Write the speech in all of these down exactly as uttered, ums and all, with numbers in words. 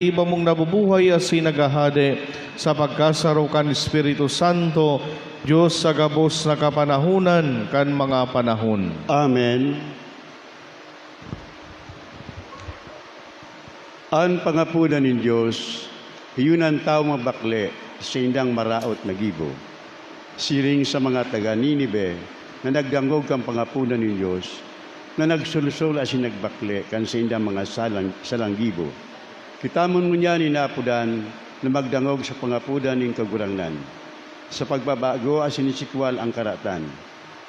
Iba mong nabubuhay asin naghahade sa pagkasaro kan Espiritu Santo, Dios sa gabos na kapanahonan kan mga panahon. Amen. An pangapodan nin Dios, iyo an tawo mabakle sa indang maraot na gibo. Siring sa mga taga Ninive na nagdangog kan pangapodan nin Dios, na nagsolsol asin nagbakle kan saindang mga salang, salang gibo. Kita mo ngunyan nin naapodan na magdangog sa pangapodan nin Kagurangnan, sa pagbabago asin isikwal an karatan.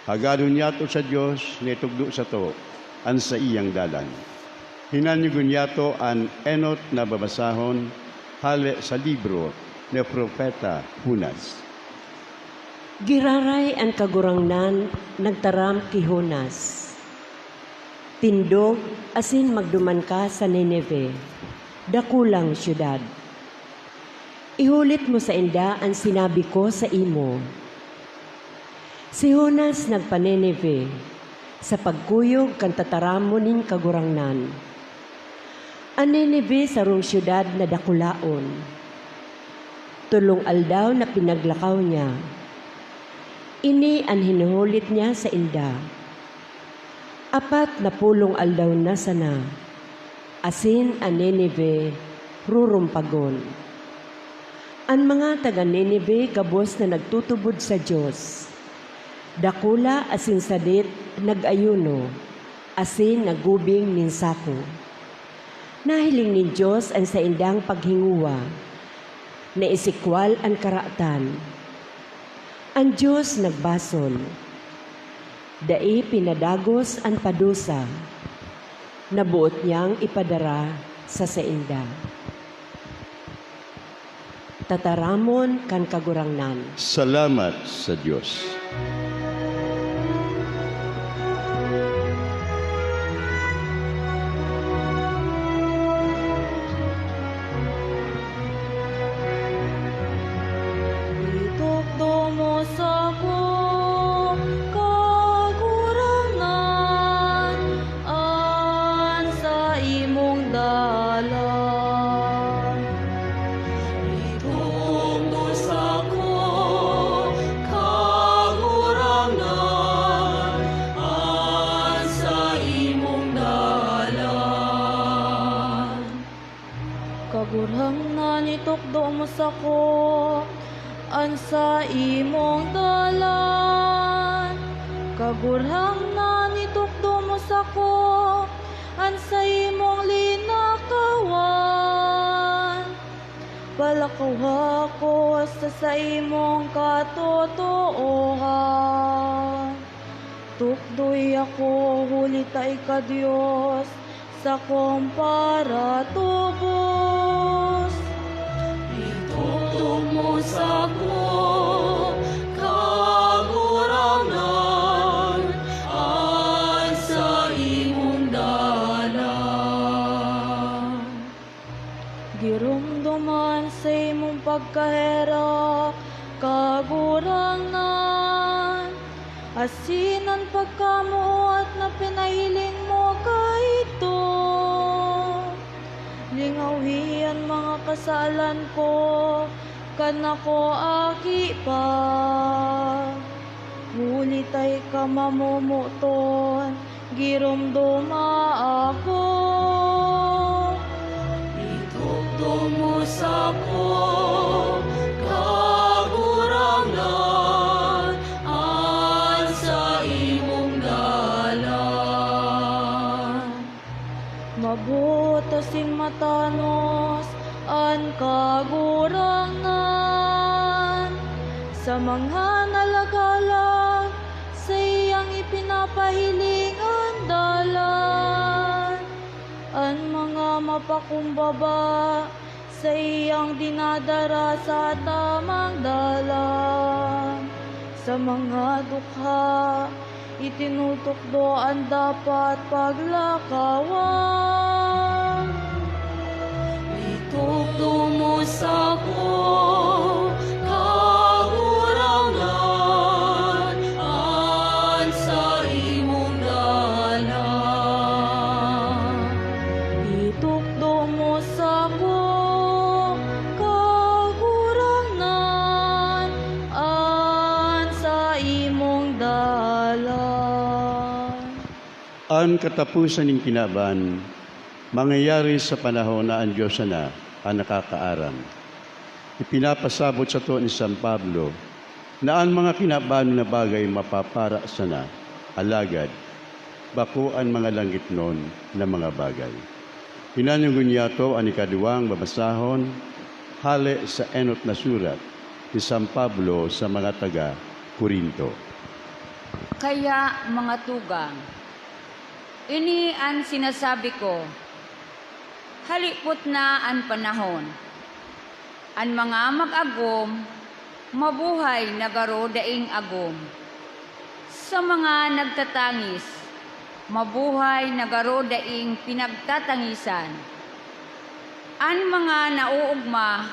Hagadon niyato sa Dios na itukdo sato an saiyang dalan. Hinanyugon niyato an enot na babasahon hale sa libro ni Propeta Jonas. Giraray an Kagurangnan nagtaram ki Jonas, "Tindog asin magduman ka sa Nineve, dakulang syudad. Ihulit mo sainda an sinabi ko saimo." Si Jonas nagpa-Nineve sa pagkuyog kan tataramon nin Kagurangnan. An Nineve sarong syudad na dakulaon. Tolong aldaw na pinaglakaw niya. Ini an hinuhulit niya sainda. Apat na pulong aldaw na sana, asin an Nineve rurumpagon. An mga taga Nineve gabos na nagtutubod sa Dios. Dakula asin sadit nag-ayuno, asin naggubing nin sako. Nahiling nin Dios an saindang paghingowa, naisikwal an karatan. An Dios nagbasol, dai pinadagos an padusa na boot niyang ipadara sa sainda. Tataramon kan Kagurangnan. Salamat sa Dios. Itukdo mo sako, Kagurangnan, an saimong dalan. Itukdo sako, Kagurangnan, an saimong dalan. Kagurangnan, itukdo mo sako an saimong dalan. Kagurangnan, itukdo mo sako an saimong linakawan. Palakawa ako sa saimong katotoohan. Tukdoy ako, huli ta ika Dios, sakong paratubos. Itukdo mo sako, Kagurangnan, an saimong dalan. Giromdom an saimong pagkaherak, Kagurangnan, asin an pagkamoot na pinahiling mo kaidto. Lingawhi an mga kasalan ko kan ako aki pa. Huli ta ika mamomoton, giromdoma ako. Itukdo mo sako, Kagurangnan, an saimong dalan. Maboot asin matanos an Kagurangnan sa mga nalagalag saiyang ipinapahiling an dalan. An mga mapakumbaba saiyang dinadara sa tamang dalan. Sa mga dukha, itinutukdo an dapat paglakawan. Itukdo mo sako, Kagurangnan, an saimong dalan. Itukdo mo sako An kataposan nin kinaban mangyayari sa panahon na an Dios sana an nakakaaram. Ipinapasabot sato ni San Pablo na an mga kinaban na bagay mapapara sana, alagad bako an mga langitnon na mga bagay. Hinanungon niyato an ikaduwang babasahon hale sa enot na surat ni San Pablo sa mga taga Corinto. Kaya, mga tugang, ini an sinasabi ko, halipot na an panahon. An mga mag-agom, mabuhay na garo daing agom. Sa mga nagtatangis, mabuhay na garo daing pinagtatangisan. An mga naoogma,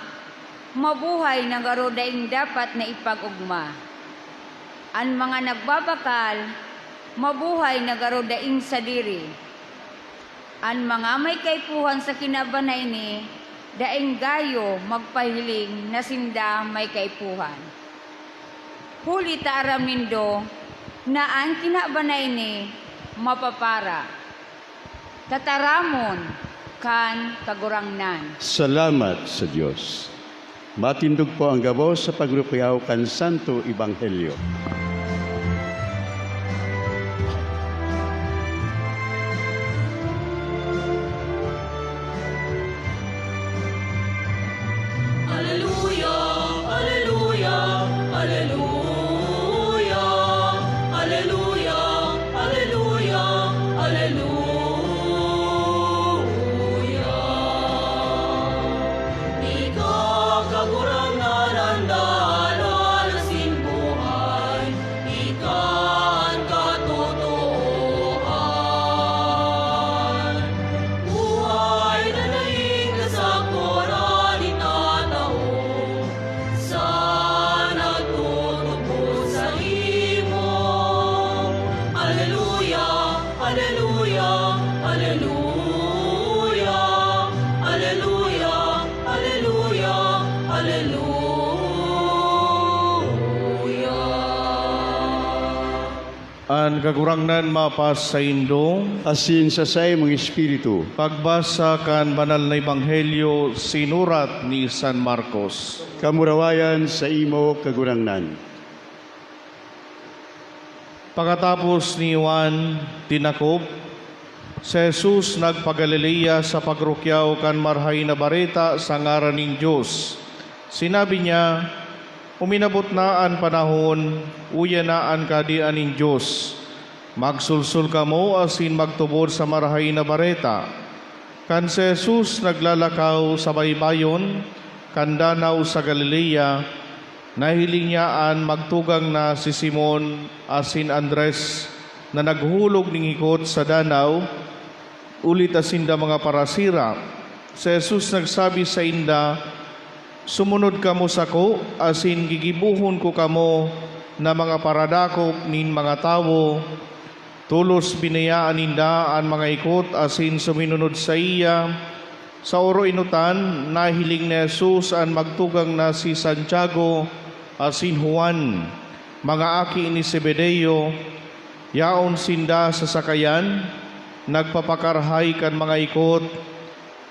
mabuhay na garo daing dapat na ipag-ogma. An mga nagbabakal, mabuhay na garo daing sadiri. An mga may kaipuhan sa kinaban na ini, daing gayo magpahiling na sinda may kaipuhan. Huli ta aram nindo na an kinaban na ini mapapara. Tataramon kan Kagurangnan. Salamat sa Dios. Matindog po ang gabos sa pagrukyaw kan Santo Ebanghelyo. Aleluya, aleluya, aleluya, aleluya, aleluya, aleluya. Ika, Kagurangnan, an dalan asin buhay, ika an katotoohan. Buhay na daing kasakoran itatao sa nagtutubod saimo. Aleluya, aleluya, aleluya, aleluya, aleluya, aleluya. An Kagurangnan mapasaindo. Asin sa saimong espiritu. Pagbasa kan Banal na Ebanghelyo sinurat ni San Marcos. Kamurawayan saimo, Kagurangnan. Pakatapos ni Juan tinakop, si Jesus nagpa-Galilea sa pagrukyaw kan Marahay na Bareta sa ngaran nin Dios. Sinabi niya, "Uminabot na an panahon, uya na an Kahadean nin Dios. Magsolsol kamo asin magtubod sa Marahay na Bareta." Kan si Jesus naglalakaw sa baybayon kan danaw sa Galilea, nahiling niya an magtugang na si Simon asin Andres na naghuhulog nin hikot sa danaw, huli ta sinda mga parasira. Si Jesus nagsabi sainda, "Sumunod kamo sako, asin gigibohon ko kamo na mga paradakop nin mga tawo." Tolos binayaan ninda an mga ikot asin suminunod saiya. Sa oroenotan, nahiling ni Jesus an magtugang na si Santiago asin Juan, mga aki ni Zebedeo. Yaon sinda sa sakayan, nagpapakarahay kan mga ikot.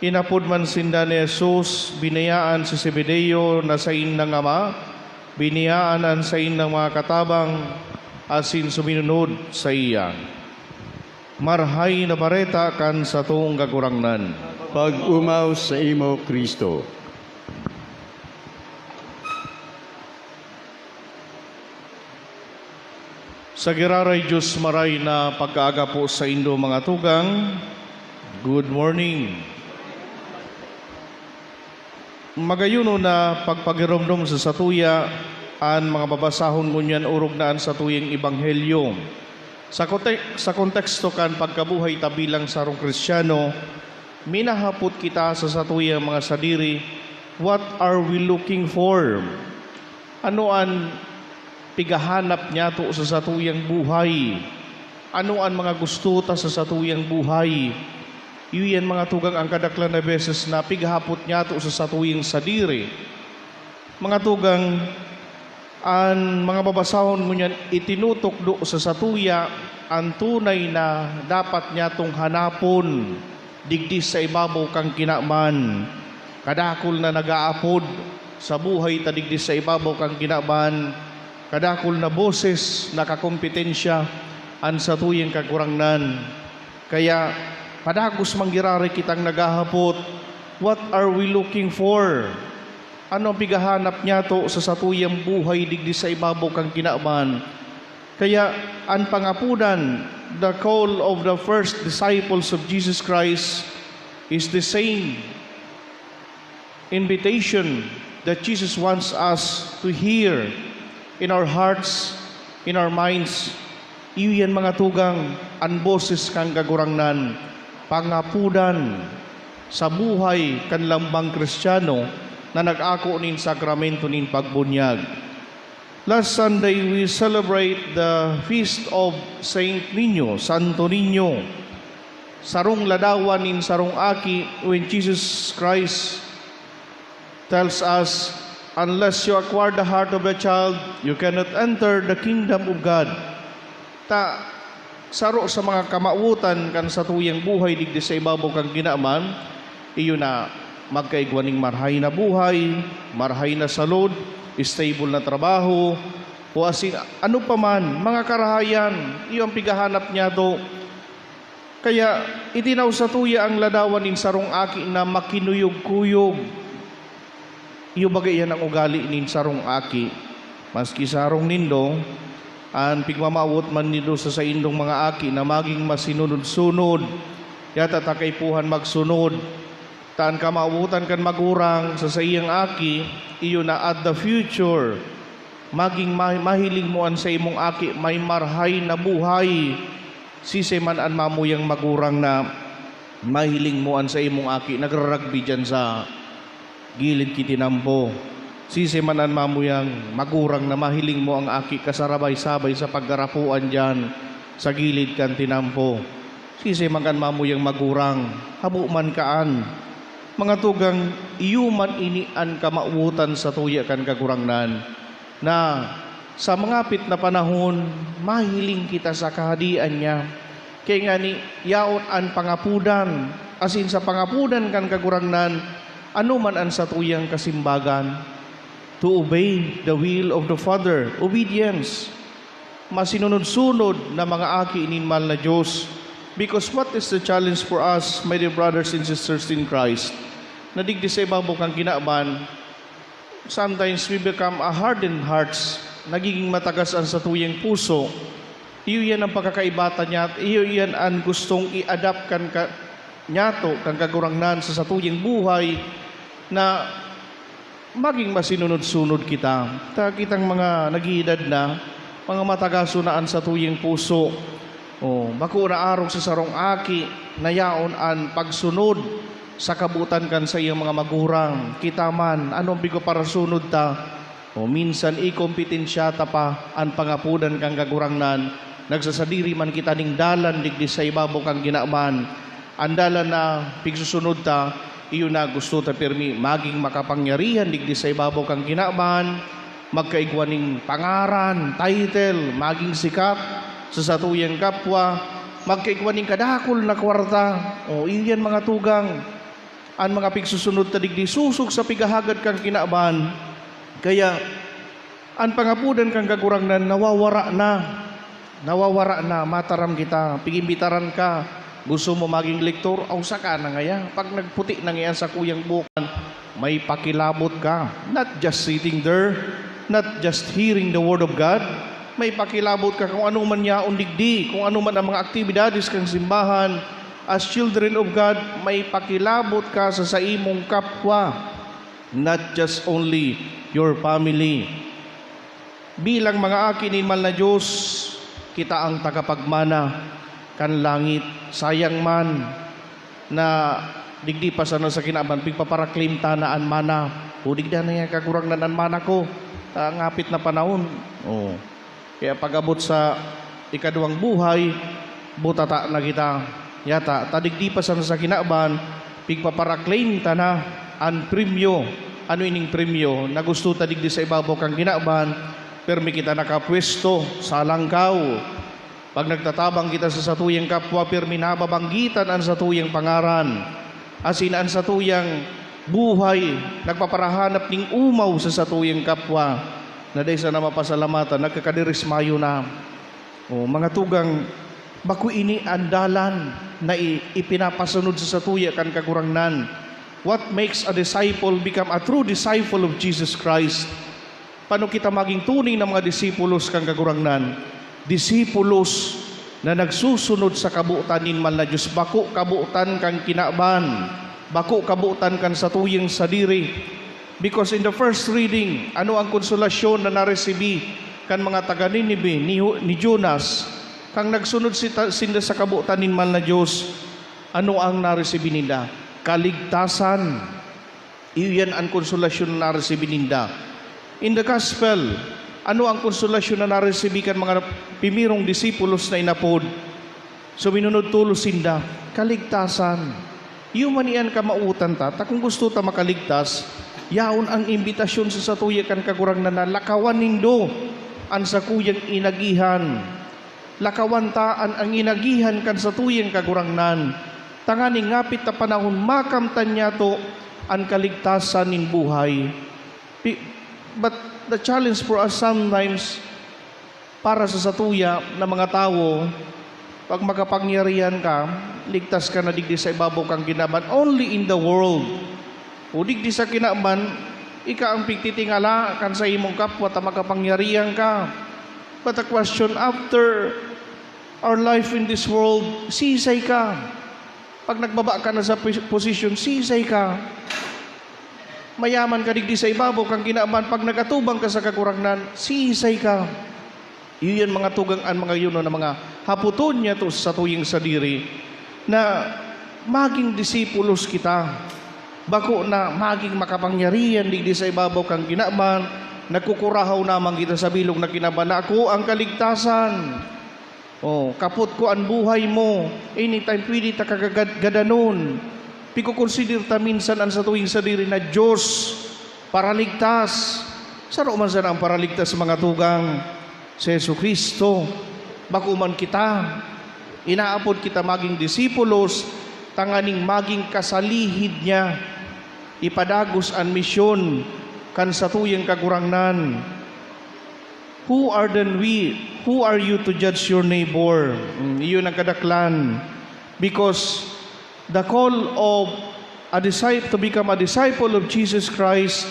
Inapod man sinda ni Jesus, binayaan si Zebedeo na saindang ama, binayaan an saindang mga katabang, asin suminunod saiya. Marahay na Bareta kan satong Kagurangnan. Pag-omaw saimo, Cristo. Sa giraray Diyos, maray na pagkaaga po saindo, mga tugang. Good morning. Magayon na pagpagiromdom sa satuya an mga babasahon ngunyan orog na an satuyang ebanghelyo. Sa konte-, sa konteksto kan pagkabuhay ta bilang sarong Kristiyano, minahapot kita sa satuyang mga sadiri, "What are we looking for?" Ano an pighahanap niyato sa satuyang buhay? Ano an mga gusto ta sa satuyang buhay? Iyo yan, mga tugang, ang kadaklan na beses na pighahapot niyato sa satuyang sadiri. Mga tugang, An mga babasahon ngunyan itinutukdo sa satuya an tunay na dapat nyatong hanapon digdi sa ibabaw kan kinaban. Kadakul na nag-aapod sa buhay ta digdi sa ibabaw kan kinaban, kadakul na boses nakakompetensya an satuyang Kagurangnan. Kaya padagos man giraray kitang naghahapot, "What are we looking for?" Ano an pighahanap nyato sa satuyang buhay digdi sa ibabaw kan kinaban? Kaya an pangapodan, the call of the first disciples of Jesus Christ, is the same invitation that Jesus wants us to hear in our hearts, in our minds. Iyo yan, mga tugang, an boses kan Kagurangnan, pangapodan sa buhay kan lambang Kristiyano na nag-ako nin sakramento nin pagbunyag. Last Sunday, we celebrate the feast of Saint Niño, Santo Niño. Sarong ladawan nin sarong aki, when Jesus Christ tells us, "Unless you acquire the heart of a child, you cannot enter the kingdom of God." Ta, saro sa mga kamawotan kan satuyang buhay digdi sa ibabaw kan kinaban, iyo na magkaigwa ning marhay na buhay, marhay na salud, stable na trabaho, o asin ano pa man, mga karahayan, iyo an pighahanap nyato. Kaya itinaw satuya an ladawan nin sarong aki na makinuyog-kuyog. Iyo baga iyan an ugali nin sarong aki. Maski sa harong nindo, an pigmamawot man nindo sa saindong mga aki na magin masinunod-sunod, yata ta kaipuhan magsunod. Ta an kamawotan kan magurang sa saiyang aki, iyo na at the future, magin ma-, mahiling mo an saimong aki may marhay na buhay. Siisay man an mamuyang magurang na mahiling mo an saimong aki nagraragbi diyan sa gilid ki tinampo? Siisay man an mamuyang magurang na mahiling mo an aki kasarabay-sabay sa paggarapoan diyan sa gilid kan tinampo? Siisay man kan mamuyang magurang? Habo man kaan? Mga tugang, iyo man ini an kamawotan satuya kan Kagurangnan, na sa mga apit na panahon, mahiling kita sa Kahadean niya. Kaya ngani, yaon an pangapodan, asin sa pangapodan kan Kagurangnan, ano man an satuyang kasimbagan? To obey the will of the Father, obedience. Masinunod-sunod na mga aki nin mahal na Diyos. Because what is the challenge for us, my dear brothers and sisters in Christ? Na digdi sa ibabaw kan kinaban, sometimes we become a hardened hearts. Nagiging matagas an satuyang puso. Iyo iyan an pagkakaiba ta niya, iyo iyan an gustong i-adapt kan ka-, nyato, kan Kagurangnan sa satuyang buhay na magin masinunod-sunod kita. Ta kitang mga nag-iidad na, mga matagaso na an satuyang puso. O, bako na arog sa sarong aki na yaon an pagsunod sa kabotan kan saiyang mga magurang. Kita man, ano an pigpaparasunod ta? O, minsan, ikompetensya ta pa an pangapodan kan Kagurangnan. Nagsasadiri man kita ning dalan digdi sa ibabaw kan kinaban. An dalan na pigsusunod ta, iyo na gusto ta pirmi magin makapangyarihan digdi sa ibabaw kan kinaban, magkaigwa nin pangaran, title, magin sikat sa satuyang kapwa, magkaigwa nin kadakul na kwarta. O, iyo yan, mga tugang, an mga pigsusunod ta digdi sosog sa pighahagad kan kinaban. Kaya, an pangapodan kan Kagurangnan nawawara na. Nawawara na, mataram kita. Pig-imbitaran ka, gusto mo magin lektor, aw saka na ngaya. Pag nagputi na ngaya an sakuyang bukan, may pakilabot ka. Not just sitting there, not just hearing the word of God. May pakilabot ka kung ano man yaon digdi, kung ano man an mga aktibidades kan simbahan. As children of God, may pakilabot ka sa saimong kapwa. Not just only your family. Bilang mga aki nin mahal na Diyos, kita ang tagapagmana kan langit. Sayang man na digdi pa sana sa kinaban, pigpaparaklaim ta na an mana. O, digdi na yan, Kagurangnan, an mana ko. Sa ngapit na panahon. O. Kaya pag-abot sa ikaduwang buhay, butata na kita. Yata, ta digdi pa sana sa kinaban, pigpaparaklaim ta na an premyo. Ano ining premyo na gusto ta digdi sa ibabaw kan kinaban? Pirmi kita nakapwesto sa alangkaw. Pag nagtatabang kita sa satuyang kapwa, pirmi nababanggitan an satuyang pangaran, asin an satuyang buhay nagpaparahanap ning omaw sa satuyang kapwa, na dai sana mapasalamatan, nagkakadirismayo na. O, mga tugang, bako ini an dalan na i-, ipinapasunod sa satuya kan Kagurangnan. What makes a disciple become a true disciple of Jesus Christ? Paano kita maging tunay na mga disipulos kan Kagurangnan? Disipulos na nagsusunod sa kabotan nin mahal na Dios, bako kabotan kan kinaban, bako kabotan kan satuyang sadiri. Because in the first reading, ano ang konsolasyon na naresibi kan mga taga Ninive ni Hu-, ni Jonas? Kan nagsunod sita-, sinda sa kabotan nin mahal na Dios, ano ang naresibi ninda? Kaligtasan. Iyo yan an konsolasyon na naresibi ninda. In the gospel, ano ang konsolasyon na naresibi kan mga pimirong disipulos na inapod? Suminunod tolos sinda, kaligtasan. Iyo man iyan kamawotan ta, ta kung gusto ta makaligtas, yaon ang imbitasyon sa satuya kan Kagurangnan na lakawan nindo an sakuyang inagihan. Lakawan ta an, an inagihan kan satuyang Kagurangnan, tanganing ngapit na panahon makamtan niyato an kaligtasan nin buhay. Pi-, but the challenge for us sometimes, para sa satuya na mga tawo, pag makapangyarihan ka, ligtas ka na digdi sa ibabaw kan kinaban, only in the world. O digdi sa kinaban, ika ang pigtitingala kan sa imong kapwa ta makapangyarihan ka. But the question, after our life in this world, sisay ka. Pag nagbaba ka na sa pos-, posisyon, sisay ka. Mayaman ka digdi sa ibabaw kan kinaban, pag nag-atubang ka sa Kagurangnan, sisay ka. Iyo yan, mga tugang, an mga yun na mga hapoton niyato sa satuyang sadiri na maging disipulos kita. Bako na maging makapangyarihan digdi sa ibabaw kan kinaban, nagkukurahaw naman kita sa bilog na kinaban na ako ang kaligtasan. Oh, kapot ko an buhay mo. Anytime pwede ta kagagad-, gadanon. Pigkokonsider ta minsan an satuyang sadiri na Dios, paraligtas. Saro man sana ang paraligtas, mga tugang, si Jesu-Cristo. Bako man kita. Inaapod kita magin disipulos tanganing magin kasalihid niya. Ipadagos an misyon kan satuyang Kagurangnan. Who are then we? Who are you to judge your neighbor? Hmm, iyon ang kadaklan. Because the call of a disciple to become a disciple of Jesus Christ,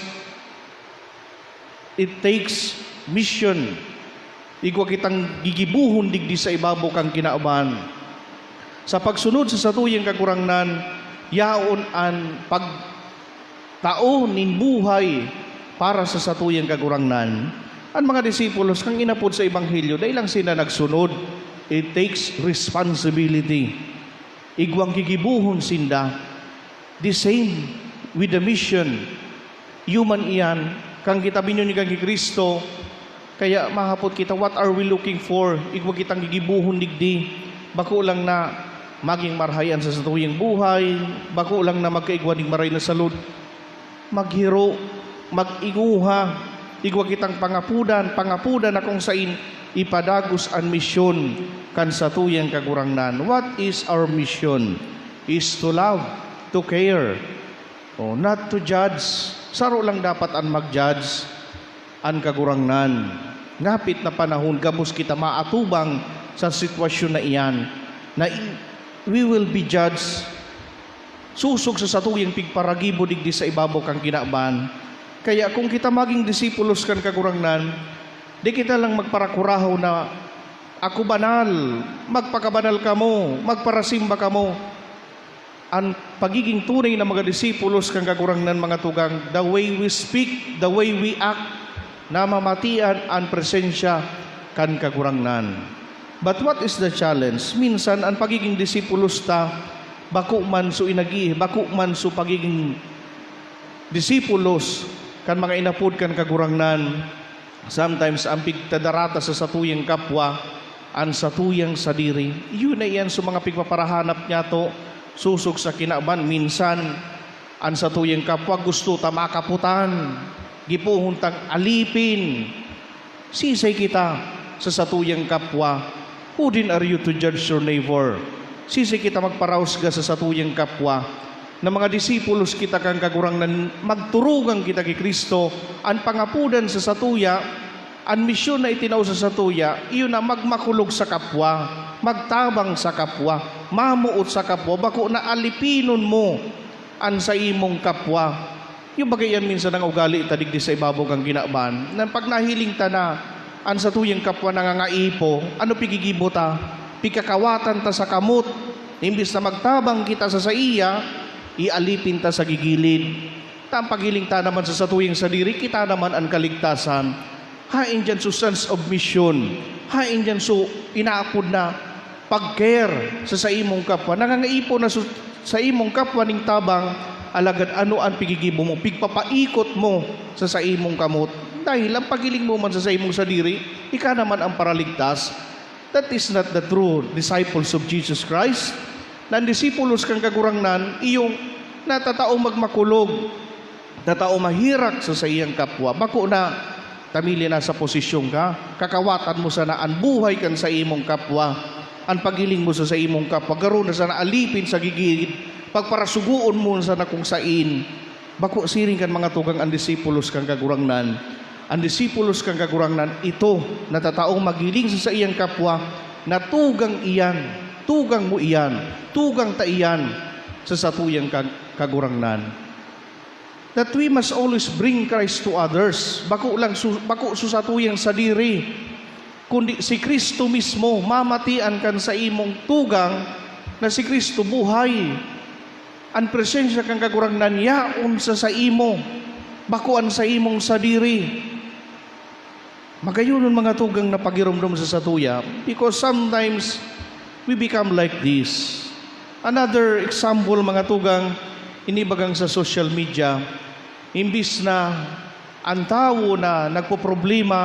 it takes mission. Igwa kitang gigibohon digdi sa ibabaw kan kinaban. Sa pagsunod sa satuyang Kagurangnan, yaon an pag tao nin buhay para sa satuyang Kagurangnan. An mga disipulos, kan inapod sa ebanghelyo, dai lang sinda nagsunod. It takes responsibility. Igwang gigibohon sinda. The same with the mission. Human iyan, kan kita binunyugan ki Cristo, kaya mahapot kita, what are we looking for? Igwa kitang gigibohon digdi. Bako lang na maging marahay an sa satuyang buhay, bako lang na magkaigwa nin maray na salud. Maghiro, mag-inguha, igwa kitang pangapodan, pangapodan na kung sain ipadagos an misyon kan satuyang Kagurangnan. What is our mission? Is to love, to care, oh, not to judge. Saro lang dapat an mag-judge, an Kagurangnan. Ngapit na panahon, gabos kita maatubang sa sitwasyon na iyan, na i-, we will be judged sosog sa satuyang pigparagibo digdi sa ibabaw kan kinaban. Kaya kung kita magin disipulos kan Kagurangnan, di kita lang magparakurahaw na, "Ako banal, magpakabanal kamo, magparasimba kamo." An pagiging tunay na mga disipulos kan Kagurangnan, mga tugang, the way we speak, the way we act, namamatian an presensya kan Kagurangnan. But what is the challenge? Minsan, an pagiging disipulos ta, bako man so inagi-, bako man so pagiging disipulos kan mga inapod kan Kagurangnan. Sometimes, an pigtadarata sa satuyang kapwa, an satuyang sadiri. Iyo na iyan so mga pigpaparahanap niyato, sosog sa kinaban. Minsan, an satuyang kapwa gusto ta makapotan, gibohon tang alipin. Sisay kita sa satuyang kapwa? Who then are you to judge your neighbor? Sisay kita magparahusga sa satuyang kapwa? Na mga disipulos kita kan Kagurangnan, magturugang kita ki Cristo, an pangapodan sa satuya, an misyon na itinao sa satuya, iyo na magmakulog sa kapwa, magtabang sa kapwa, mamoot sa kapwa, bako na alipinon mo an saimong kapwa. Yung bagay yan minsan ang ugali ta digdi sa ibabaw kan kinaban, na pag nahiling ta na an satuyang kapwa nangangaipo, ano pigigibo ta? Pigkakawatan ta sa kamot. Imbis na magtabang kita sa saiya, ialipin ta sa gigilid. Ta ang paghiling ta naman sa satuyang sadiri, kita naman an kaligtasan. Haen diyan so sense of mission. Haen diyan so inaapod na pag-care sa saimong kapwa. Nangangaipo na su-, saimong kapwa ning tabang, alagad ano an pigigibo mo? Pigpapaikot mo sa saimong kamot. Dahil ang paghiling mo man sa saimong sadiri, ika naman ang paraligtas. That is not the true disciples of Jesus Christ. Na an disipulos kan Kagurangnan, iyong natataong magmakulog, natao mahirak sa saiyang kapwa. Bako na, ta mili na sa posisyon ka, kakawatan mo sana an buhay kan saimong kapwa, an paghiling mo sa saimong kapwa, garo na sana alipin sa gigid, pagparasugoon mo sana kung sain. Bako siring kan mga tugang an disipulos kan Kagurangnan. An disipulos kan Kagurangnan, ito, natataong maghiling sa saiyang kapwa, na tugang iyan, tugang mo iyan, tugang ta iyan sa satuyang kag-, Kagurangnan. That we must always bring Christ to others. Bako lang su-, bako sa satuyang sadiri, kundi si Cristo mismo mamatian kan saimong tugang na si Cristo buhay. An presensya kan Kagurangnan yaon sa saimo, bako an saimong sadiri. Magayonon, mga tugang, na pagiromdom sa satuya, because sometimes we become like this. Another example, mga tugang, inibagang sa social media, imbis na an tawo na nagpoproblema,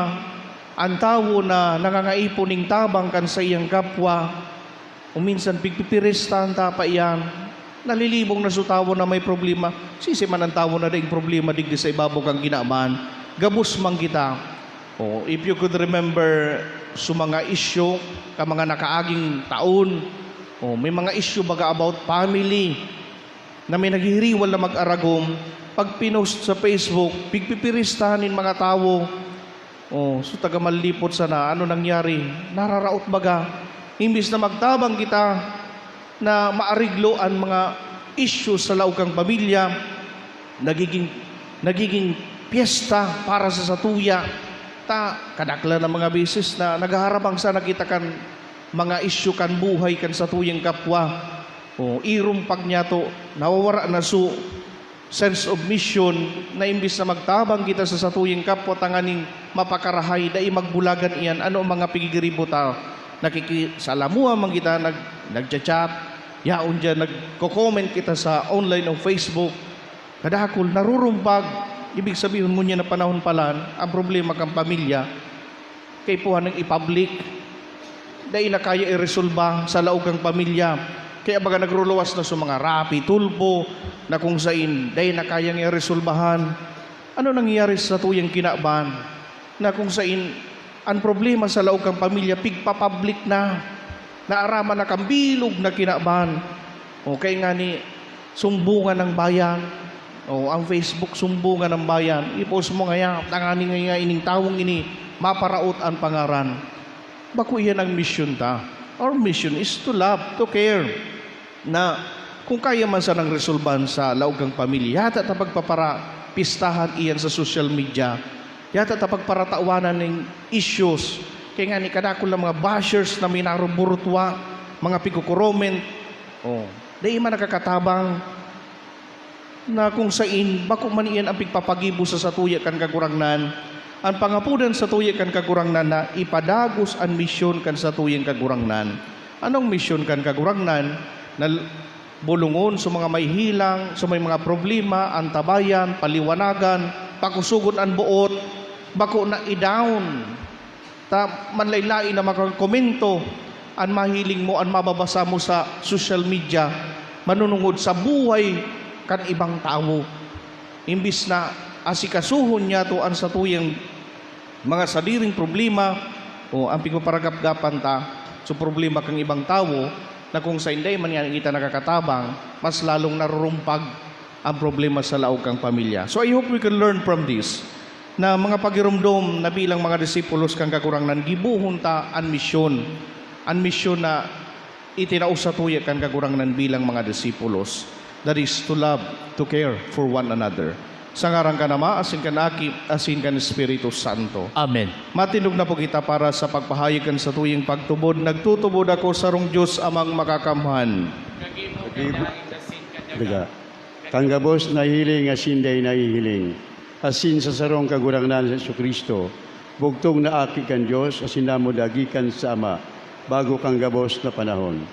an tawo na nangangaipo ning tabang kan saiyang kapwa, o minsan pigpipiristahan ta pa iyan. Nalilibong na so tawo na may problema. Sisi man an tawo na daing problema digdi sa ibabaw kan kinaban. Gabos man kita. O, if you could remember so mga isyu ka mga nakaaging taon, o, may mga isyu baga about family na may naghihiriwal na mag-aragom, pag pinost sa Facebook, pigpipiristahan nin mga tawo. Oh, so taga Manlipot sana, ano nangyari? Nararaot baga. Imbis na magtabang kita na maariglo an mga issues sa laog kan pamilya, nagiging, nagiging piyesta para sa satuya. Ta, kadaklan na mga beses na naghaharabang sana kita kan mga isyu kan buhay kan satuyang kapwa. Oh, irumpag niya to, nawawara na so sense of mission, na imbis na magtabang kita sa satuyang kapwa tanganing mapakarahay, dai magbulagan iyan. Ano ang mga pigigiribo ta? Nakikisalamuha man kita, nag-, nagcha-chat, yaon diyan, nagko-comment kita sa online o Facebook. Kadakul, narurumpag. Ibig sabihon, ngunyan na panahon palan, ang problema kan pamilya, kaipuhan ning i-public. Dai na kaya iresolba sa laog kan pamilya. Kaya baga nagruluwas na sa mga Raffy Tulfo na kung sain dai na kayang iresolbahan. Ano nangyayari sa satuyang kinaban na kung sain an problema sa laog kan pamilya pigpa-public na, naaraman na kan bilog na kinaban? O kaya ngani, sumbungan ng bayan. O, ang Facebook, sumbungan ng bayan. I-post mo ngaya, tanganing ngaya ining tawong ini, maparaot an pangaran. Bako iyan ang misyon ta. Our mission is to love, to care. Na kung kaya man sanang resolbahan sa laog kan pamilya, yata ta pagpaparapistahan iyan sa social media. Yata ta pagparatawanan ning issues. Kaya ngani, kadakul na mga bashers na minaruburutwa, mga pigko-comment. Oh, dai man nakakatabang na kung sain, bako man iyan ang pigpapagibo sa satuya kan Kagurangnan. An pangapodan satuya kan Kagurangnan na ipadagos an misyon kan satuyang Kagurangnan. Anong misyon kan Kagurangnan? Na l-, bolongon sa mga may helang, sa may mga problema, antabayan, paliwanagan, pakusogon an boot, bako na i-down. Ta manlaen-laen na mga komento an mahiling mo, an mababasa mo sa social media, manunungod sa buhay kan ibang tawo. Imbis na asikasuhon niyato an satuyang Mga sadiring problema o ang pigpaparagapgapan ta, so problema kan ibang tawo, na kung sainda man yan kita nakakatabang, mas lalong narurumpag ang problema sa laog kan pamilya. So I hope we can learn from this, na mga pagiromdom na bilang mga disipulos kan Kagurangnan, gibohon ta an misyon. An misyon na itinao satuya kan Kagurangnan bilang mga disipulos, that is, to love, to care for one another. Sa ngaran kan Ama, asin kan Aki, asin kan Espiritu Santo. Amen. Matindog na po kita para sa pagpahayag kan satuyang pagtubod. Nagtutubod ako sa sarong Dios Amang Makakamhan. Daga. Kan gabos nahihiling asin dai nahihiling, asin sa sarong Kagurangnan, si Jesu-Cristo, bugtong na Aki kan Dios asin namuda gikan sa Ama, bago kan gabos na panahon.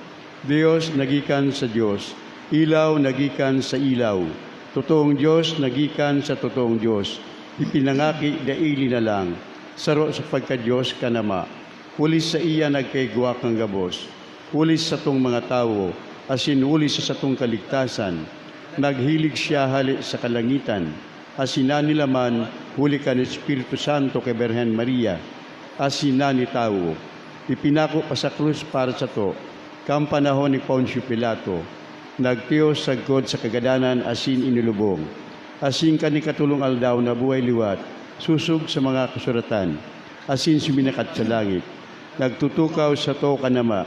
Dios na gikan sa Dios, ilaw na gikan sa ilaw, totoong Dios na gikan sa totoong Dios, ipinangaki dai linalang, saro sa pagka-Dios kan Ama. Huli saiya nagkaigwa kan gabos, huli sa satong mga tawo, asin huli sa satong kaligtasan. Naghilig siya hale sa kalangitan, asin nanilaman huli kan Espiritu Santo ki Birhen Maria, asin nanitawo. Ipinako pa sa krus para sato, kan panahon ni Poncio Pilato. Nagtios sagkod sa kagadanan asin inilubong. Asin kan ikatolong aldaw nabuhay liwat, sosog sa mga kasuratan, asin suminakat sa langit. Nagtutukaw sato kan Ama,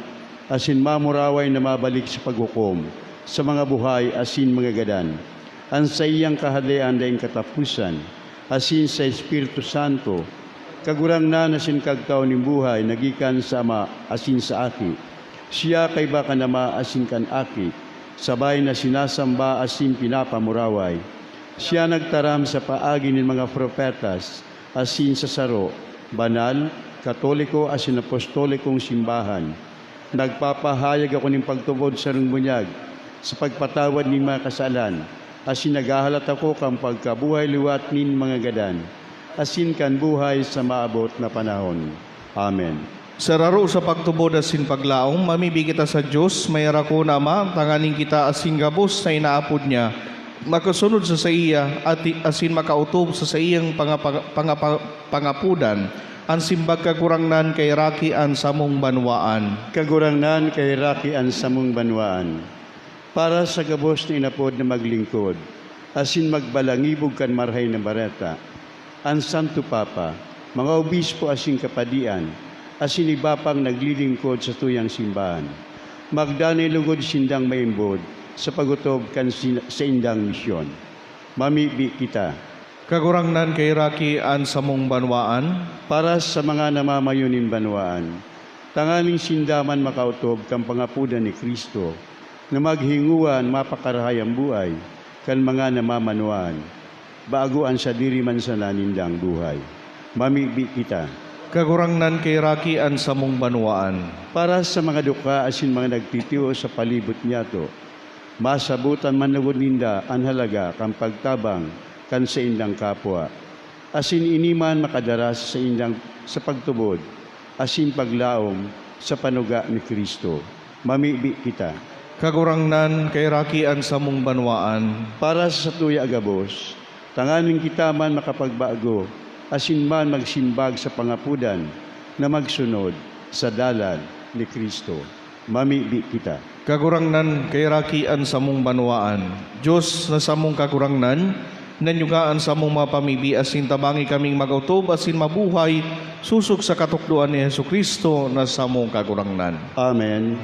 asin mamuraway na mabalik sa paghukom sa mga buhay asin mga gadan. An saiyang Kahadean daing kataposan, asin sa Espiritu Santo, Kagurangnan asin Kagtao nin buhay na gikan sa Ama asin sa Aki. Siya kaiba kan Ama asin kan Aki, sabay na sinasamba asin pinapamuraway. Siya nagtaram sa paagi nin mga propetas, asin sa saro, banal, katoliko asin apostolikong simbahan. Nagpapahayag ako nin pagtubod sarong bunyag sa pagpatawad nin mga kasalan, asin naghahalat ako kan pagkabuhay liwat nin mga gadan, asin kan buhay sa maabot na panahon. Amen. Sa raro sa pagtubod asin paglaom, mamibi kita sa Dios, mayara ko na Ama, tanganing kita asin gabos na inaapod niya, makasunod sa saiya, ati-, asin makaotob sa saiyang pangapa-, pangapa-, pangapodan, an simbag Kagurangnan, kaheraki an samong banwaan. Kagurangnan, kaheraki an samong banwaan. Para sa gabos na inapod na maglingkod, asin magbalangibog kan Marahay na Bareta, an Santo Papa, mga obispo asin kapadian, asin iba pang naglilingkod sa tuyang simbahan. Magdanay lugod sindang maimbod sa pag-otob kan sin-, saindang misyon. Mamibi kita. Kagurangnan, kaheraki an samong banwaan. Para sa mga namamayo nin banwaan, tanganing sinda man makaotob kan pangapodan ni Cristo, na maghingowa an mapakarahay an buhay kan mga namamanwaan, bago an sadiri man sana nindang buhay. Mamibi kita. Kagurangnan, kaheraki an samong banwaan. Para sa mga dukha asin mga nagtitios sa palibot niyato, masabotan man lugod ninda an halaga kan pagtabang kan saindang kapwa, asin ini man makadara sa saindang sa pagtubod asin paglaom sa panuga ni Cristo. Mamibi kita. Kagurangnan, kaheraki an samong banwaan. Para sa satuya gabos, tanganing kita man makapagbago asin man magsimbag sa pangapodan na magsunod sa dalan ni Cristo. Mamibi kita. Kagurangnan, kaheraki an samong banwaan. Dios na samong Kagurangnan, nanyuga an samong mga pamibi asin tabangi kaming mag-otob asin mabuhay sosog sa katukdoan ni Jesu-Cristo na samong Kagurangnan. Amen.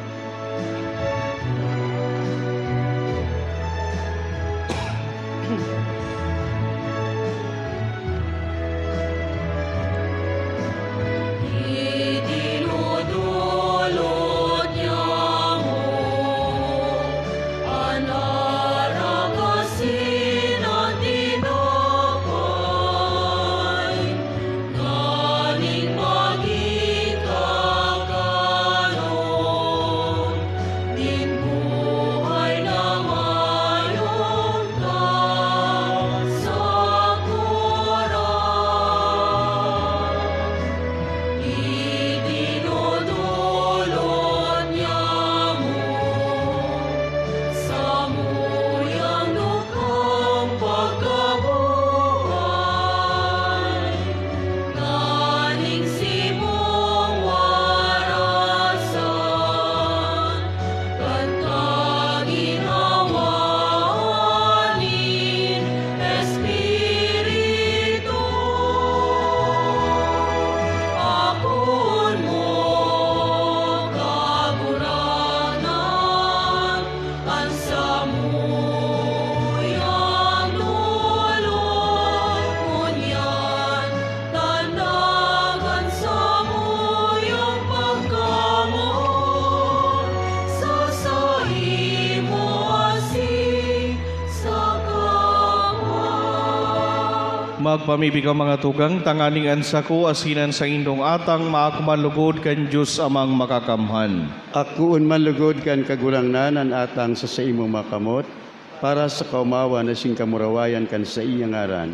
Magpamibi ka, mga tugang, tanganing an sako asin an saindong atang maako man lugod kan Dios Amang Makakamhan. Akoon man lugod kan Kagurangnan an atang sa saimong mga kamot, para sa kaomawan asin kamurawayan kan saiyang ngaran,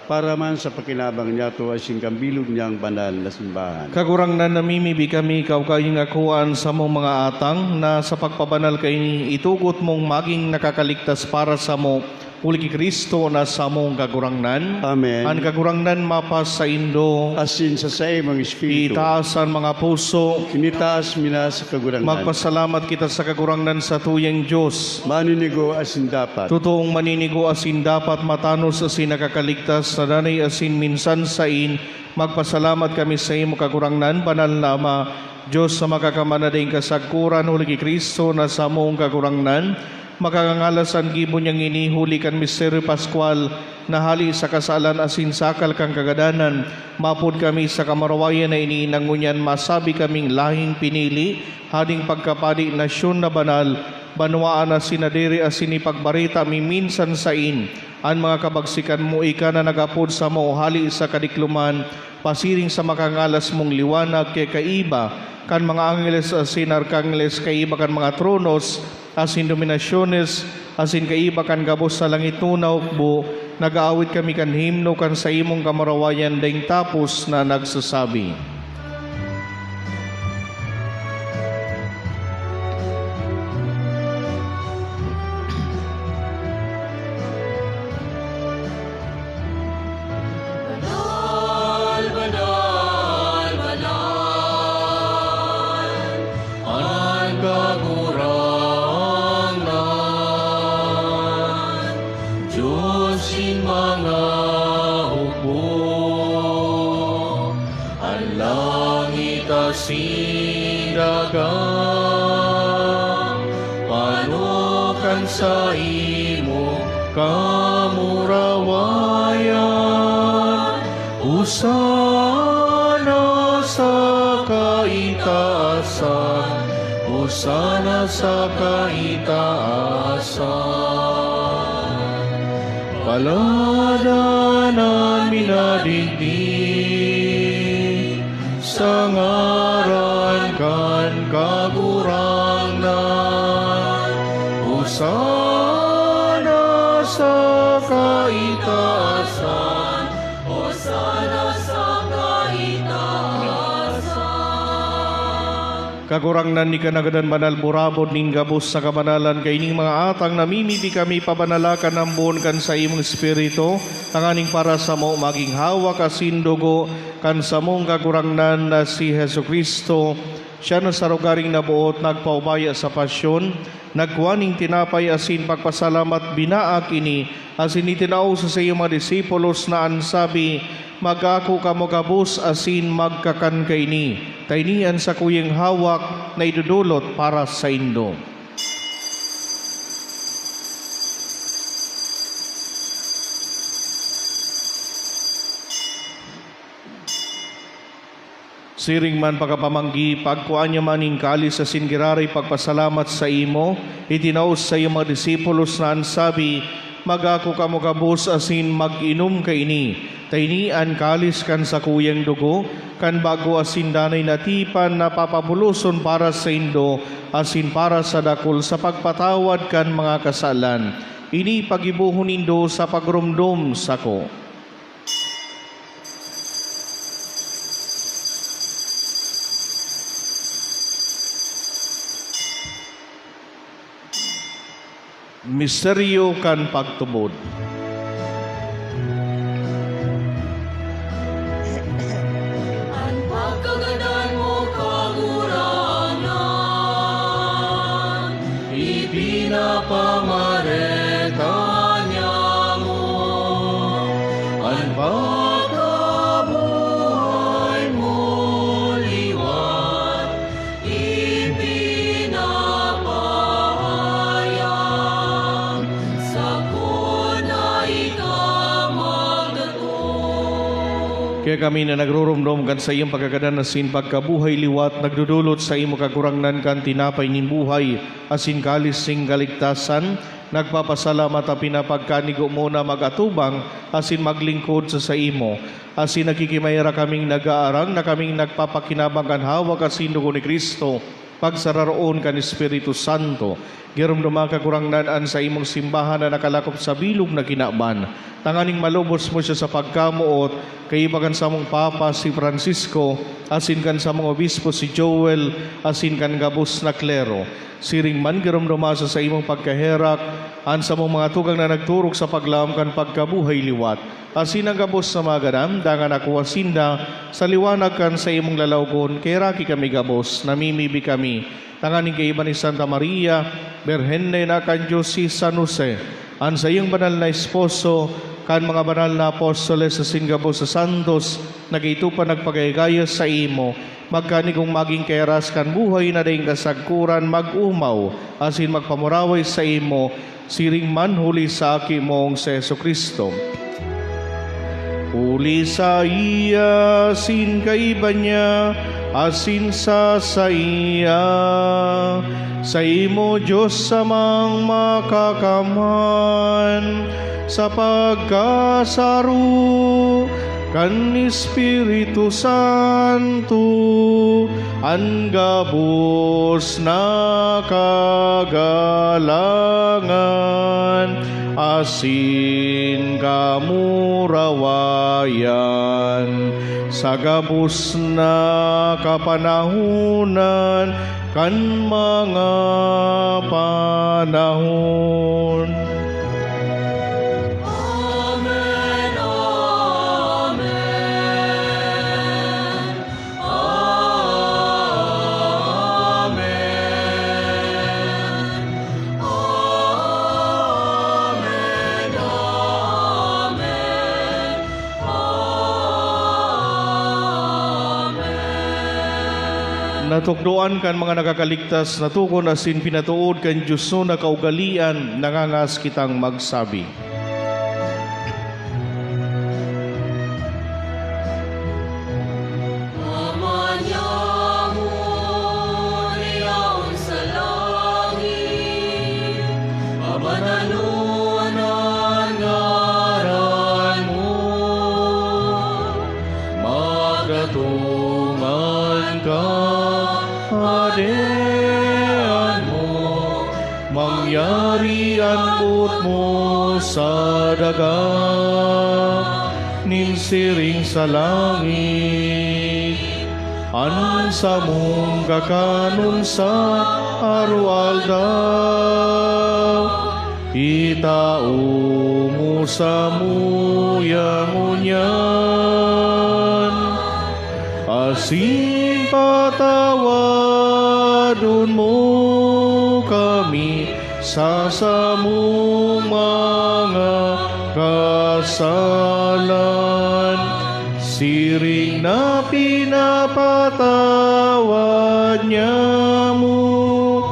para man sa pakinabang niyato asin kan bilog niyang banal na simbahan. Kagurangnan, namimibi kami, ikaw kaingako an samong mga atang, na sa pagpabanal kaini, itugot mong magin nakakaligtas para samo, huli ki Cristo na samong Kagurangnan. Amen. An Kagurangnan mapasaindo. Asin sa saimong espiritu. Itaas an mga puso. Initaas mi na sa Kagurangnan. Magpasalamat kita sa Kagurangnan, satuyang Dios. Maninigo asin dapat. Totoong maninigo asin dapat, matanos asin nakakaligtas, sa danay asin minsan sain, magpasalamat kami saimo, Kagurangnan, banal na Ama, Dios na Makakamhan na daing kasagkoran, huli ki Cristo na samong Kagurangnan. Makakangalas an gibo niyang ini huli kan misteryo paskwal, na hali sa kasalan asin sakal kan kagadanan, maapod kami sa kamurawayan na ini, na ngunyan masabi kaming lahing pinili, hading pagkapadi, nasyon na banal, banwaan na sinadiri asin ipagbareta mi minsan sain an mga kabagsikan mo, ika na nag-apod samo hali sa kadikloman, pasiring sa makangalas mong liwanag, kaya kaiba kan mga angheles asin arkangheles, kaiba kan mga tronos asin dominasyones, asin kaiba kan gabos sa langit na hukbo, nag-aawit kami kan himno kan saimong kamurawayan daing tapos na nagsasabi. Banal, banal, banal, an Kagurangnan, Dios nin mga hukbo. An langit asin daga, pano kan saimong kamurawayan. Hosana sa kaitaasan, Hosana sa kaitaasan. Paladanan mi na digdi sa ngaran kan Kagurangnan. Hosana sa kaitaasan. Hosana sa kaitaasan. Kagurangnan, ika nagadan banal burabod nin gabos sa kabanalan, kaining mga atang namimibi kami, pabanala kan ambon kan saimong Espiritu, tanganing para samo magin hawak asin dugo kan samong Kagurangnan na si Jesu-Cristo. Siya na sa rogaring naboot nagpaubaya sa pasyon, nagkua nin tinapay asin pagpasalamat, binaak ini, asin itinao sa saiyang mga disipulos na an sabi, "Mag-ako kamo gabos asin magkakan kaini, ta ini an sakuyang hawak na idodolot para saindo." Siring man pakapamanggi, pagkua niya man nin kalis asin giraray pagpasalamat saimo, itinao sa saiyang mga disipulos na an sabi, "Mag-ako kamo gabos asin mag-inom kaini, ta ini an kalis kan sakuyang dugo, kan bago asin danay na tipan na papabuloson para saindo asin para sa dakul sa pagpatawad kan mga kasalan. Ini pagibohon nindo sa pagromdom sako." Misteryo kan pagtubod. An pagkagadan mo, Kagurangnan, ipinapamareta niamo. An pagkabuhay mo liwat ipinapahayag, sagkod na ika magdatong. Kaya kami na nagrurumdom kan saiyang pagkagadan asin pagkabuhay liwat, nagdodolot sa imo, Kagurangnan, kan tinapay nin buhay asin kalis nin kaligtasan. Nagpapasalamat ta pinapagkanigo mo na mag-atubang asin maglingkod sa saimo. Asin nagkikimaira kaming nag-aarang na kaming nagpapakinabang kan hawak asin dugo ni Cristo, pagsararoon kan Espiritu Santo. Giromdoma, Kagurangnan, an saimong simbahan na nakalakop sa bilog na kinaban, tanganing malubos mo siya sa pagkamoot, kaiba kan samong Papa, si Francisco, asin kan samong Obispo, si Joel, asin kan gabos na klero. Siring man, giromdoma sa saimong pagkaherak an samong mga tugang na nagturog sa paglaom kan pagkabuhay liwat. Asin an gabos na mga gadan, dangan akoa sinda sa liwanag kan saimong lalawgon, kaheraki kami gabos, namimibi kami, tanganing kaiba ni Santa Maria, Birhen na ina kan Dios, si San Jose, an saiyang banal na esposo, kan mga banal na apostoles asin gabos na santos na kaidto pa nagpagayagaya saimo, magkanigong magin kahiras kan buhay na daing kasagkoran, mag-omaw asin magpamuraway saimo, siring man huli sa Aki mong si Jesu-Cristo. Huli saiya, asin kaiba niya, asin sa saiya, saimo, Dios Amang Makakamhan, sa pagkasaro kan Espiritu Santo, an gabos na kagalangan asin kamurawayan sa gabos na kapanahonan kan mga panahon. Amen, amen, amen, amen, amen. Natukdoan kan mga nakakaligtas na togon asin pinatood kan Dios na kaugalean, nangangas kitang magsabi. Ama niamo na yaon sa langit, pamananon an ngaran mo, magdatong an kahadean mo, mangyari an boot mo sa daga nin siring sa langit. An samong kakanon sa aroaldaw, itao mo samuya ngunyan, asin patawadon mo kami sa samong mga kasalan, siring na pinapatawad niamo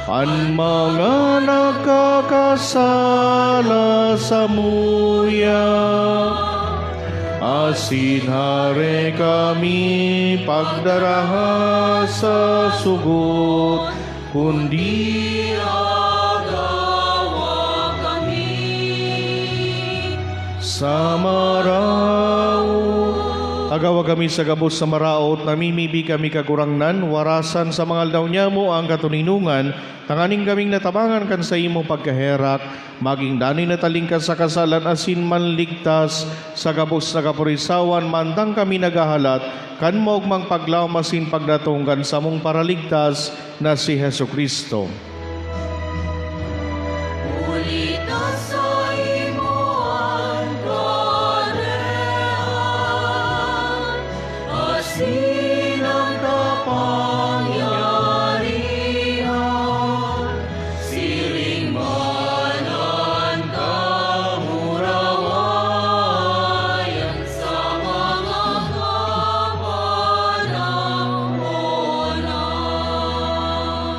an mga nagkakasala samuya. Asin hare kami pagdaraha sa sugot, kundi agawa kami sa maraot. Agawa kami sa gabos sa maraot, namimibi kami, Kagurangnan, warasan sa mga aldaw niamo ang katoninongan, tanganing kaming natabangan kan saimong pagkaherak, magin danay na talingkas sa kasalan asin manligtas sa gabos na kapurisawan, mantang kami naghahalat kan maogmang paglaom asin pagdatong kan samong Paraligtas na si Jesu-Cristo. Huli ta saimo an kahadean, asin an kapangyarihan, siring man an kamurawayan sa mga kapanahonan.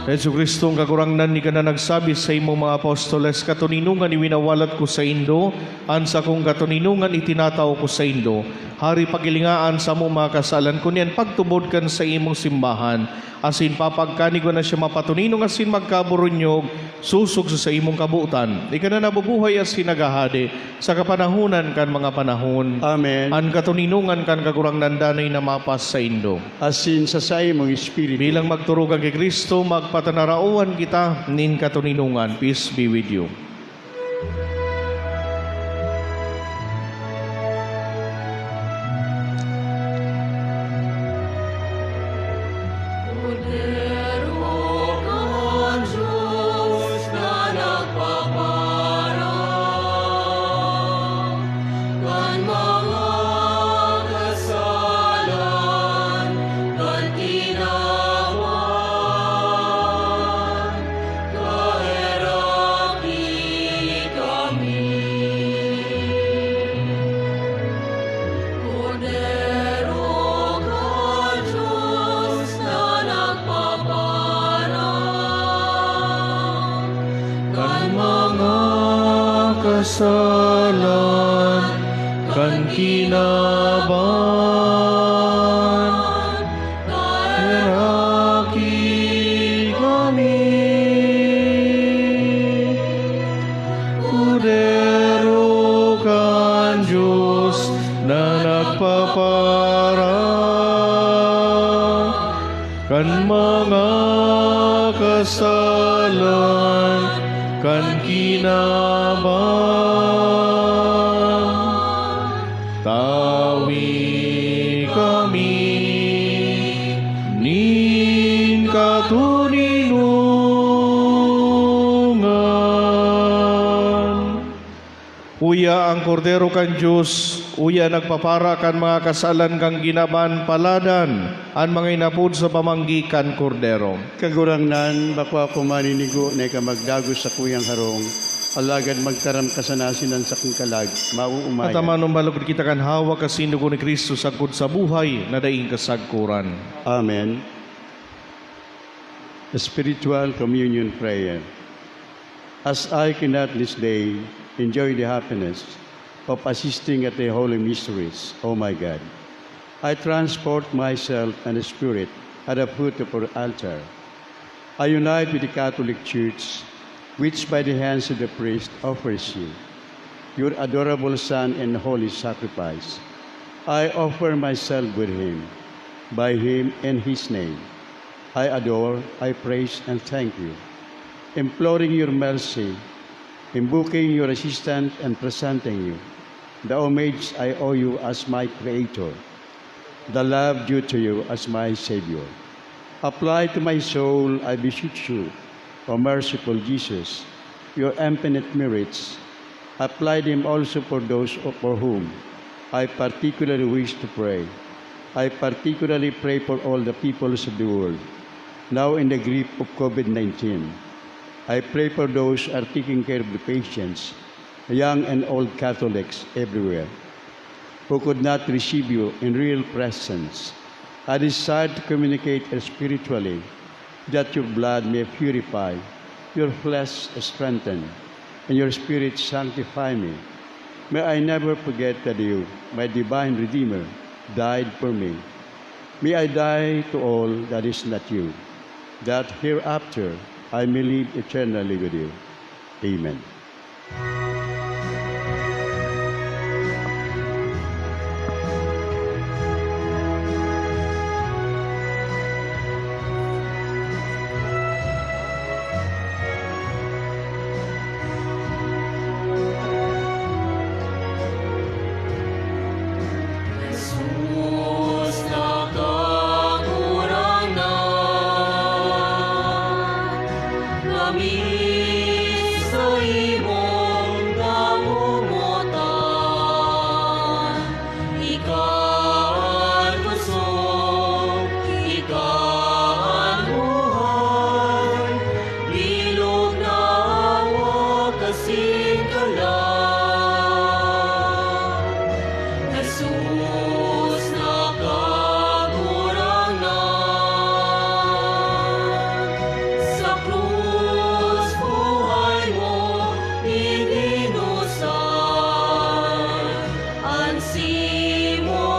Jesu-Cristong Kagurangnan, ika na nagsabi saimong mga apostoles, "Katoninongan iwinawalat ko saindo, an sakong katoninongan itinatao ko saindo." Hari, paghilinga an samong mga kasalan, kun iyan pagtubod kan saimong simbahan, asin papagkanigon na siya mapatoninong asin magkaburunyog, sosog sa saimong kabotan. Ika na nabubuhay asin naghahade sa kapanahonan kan mga panahon. Amen. An katoninongan kan Kagurangnan danay na mapasaindo. Asin sa saimong espiritu. Bilang magturugan ki Cristo, magpatanaraohan kita nin katoninongan. Peace be with you. Kordero kan Dios na nagpaparang kan mga kasalan kan kinaban, kaheraki kami. Kordero kan Dios na nagpaparang kan mga kasalan kan kinaban, kaheraki kami. Kordero kan Dios na nagpaparang kan mga kasalan kan kinaban, tawi kami nin katoninongan. Uya an Kordero kan Dios, uya nagpapara kan mga kasalan kan kinaban, paladan an mga inapod sa pamanggi kan Kordero. Kagurangnan, bako ako maninigo na ika magdagos sa kuyang harong, alagad magtaram ka sana asin an sakong kalag, mauumay. At amanon, malugod kita kan hawak asin dugo ni Cristo sagkod sa buhay na daing kasagkoran. Amen. Spiritual Communion Prayer. As I cannot this day enjoy the happiness of assisting at the holy mysteries, O my God, I transport myself and the Spirit at the foot of your altar. I unite with the Catholic Church, which by the hands of the priest offers you, your adorable Son and holy sacrifice. I offer myself with him, by him and his name. I adore, I praise, and thank you, imploring your mercy, invoking your assistance, and presenting you the homage I owe you as my Creator, the love due to you as my Savior. Apply to my soul, I beseech you, O merciful Jesus, your infinite merits. Apply them also for those for whom I particularly wish to pray. I particularly pray for all the peoples of the world, now in the grip of COVID nineteen. I pray for those who are taking care of the patients, young and old Catholics everywhere, who could not receive you in real presence. I desire to communicate spiritually, that your blood may purify, your flesh strengthen, and your spirit sanctify me. May I never forget that you, my divine Redeemer, died for me. May I die to all that is not you, that hereafter I may live eternally with you. Amen. Jesus na Kagurangnan, kami saimong namomotan. Ika an kusog, ika an buhay, bilog na hawak asin kalag. Jesus na Kagurangnan, sa krus buhay mo ibinusay, an simo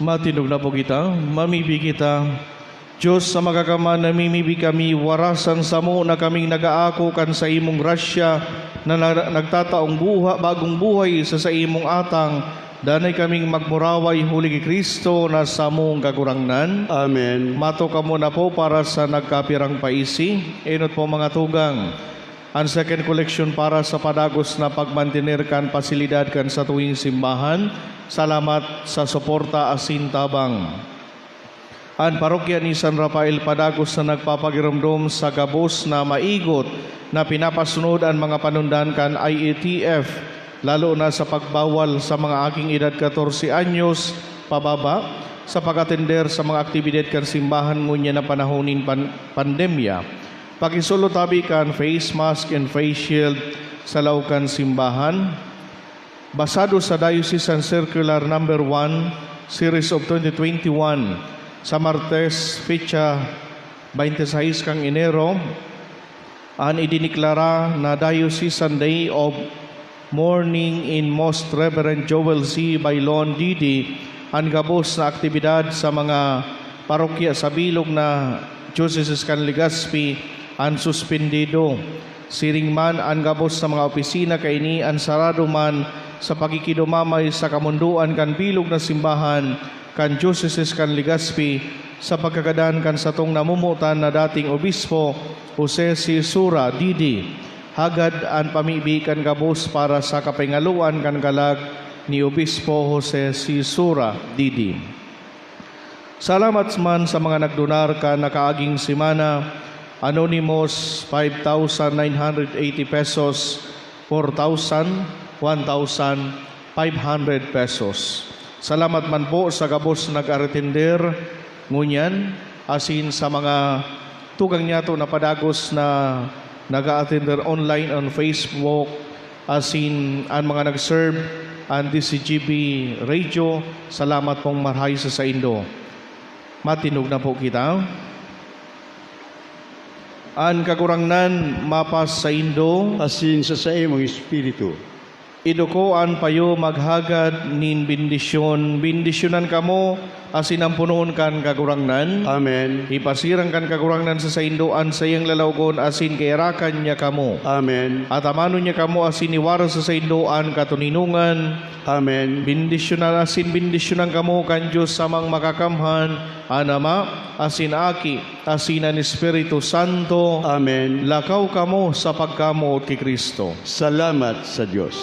Matindog na po kita, mamibi kita. Diyos sa Makakamhan, namimibi kami, warasan samo na kaming nag-aako kan saimong grasya na, na nagtataong buha, bagong buhay sa saimong atang, danay kaming magmuraway huli ki Cristo na samong Kagurangnan. Amen. Mato kamo na po para sa nagkapirang paisi. Enot po mga tugang. An second collection para sa padagos na pagmantener kan pasilidad kan satuing simbahan. Salamat sa suporta asin tabang. An parokya ni San Rafael padagos na nagpapagiromdom sa gabos na maigot na pinapasunod an mga panundan kan I A T F, lalo na sa pagbawal sa mga aking edad katorse anyos pababa sa pag-atender sa mga aktibidad kan simbahan ngunyan na panahon nin pan-, pandemya. Pakisulo tabi kan face mask and face shield sa laog kan simbahan. Basado sa Diocesan Circular Number One, Series of twenty twenty-one, sa Martes, petsa twenty-six kan Enero, an idineklara na Diocesan Day of Mourning in Most Reverend Joel C. Bailon, D D, an gabos na aktibidad sa mga parokya sa bilog na Diocese kan Legazpi an suspendido. Siring man, an gabos sa mga opisina kaini an sarado man sa pakikidumamay sa kamondoan kan bilog na simbahan kan Diocese kan Legazpi sa pagkagadan kan satong namomotan na dating obispo, Jose C. Sura, D D. Hagad an pamibi kan gabos para sa kapingaloan kan kalag ni Obispo Jose C. Sura, D D. Salamat man sa mga nagdonar kan nakaaging semana, Anonymous, five thousand nine hundred eighty pesos, four thousand, one thousand, five hundred pesos. Salamat man po sa gabos na nag-aretender ngunyan, asin sa mga tugang niyato na padagos na nag-aatender online on Facebook, asin an mga nag-serve an D C G B Radio. Salamat pong marhay sa saindo. Matindog na po kita. An Kagurangnan mapasaindo. Asin sa saimong espiritu. Iduko an payo maghagad nin bendisyon. Bendisyonan kamo asin amponon kan Kagurangnan. Amen. Ipasirang kan Kagurangnan sa saindo an saiyang lalaogon asin kairakan niya kamo. Amen. Atamanon niya kamo asin iwara sa saindo an katoninongan. Amen. Bendisyonan asin bendisyonan kamo kan Dios Amang Makakamhan, an Ama, asin Aki, asin an Espiritu Santo. Amen. Lakaw kamo sa pagkamoot ki Cristo. Salamat sa Dios.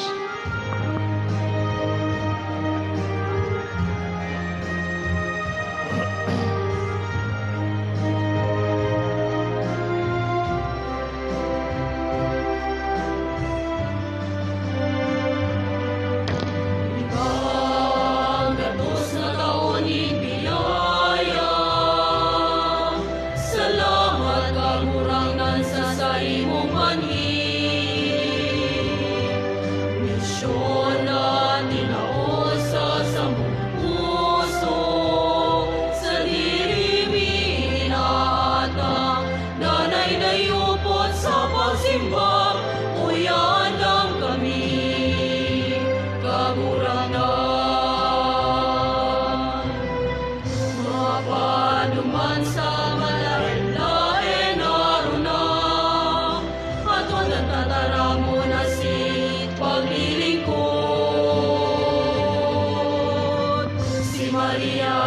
Ikaw an datos na tao nin biyaya. Salamat, Kagurangnan, sa saimong banhi. Misyon na tinao sa samong puso, sadiri mi inaatang, danay dayupot sa pagsimba, uya andam kami, Kagurangnan. Mapaduman sa malaen-laen na aruna, aton nagtataramon asin paglilingkod. Si Maria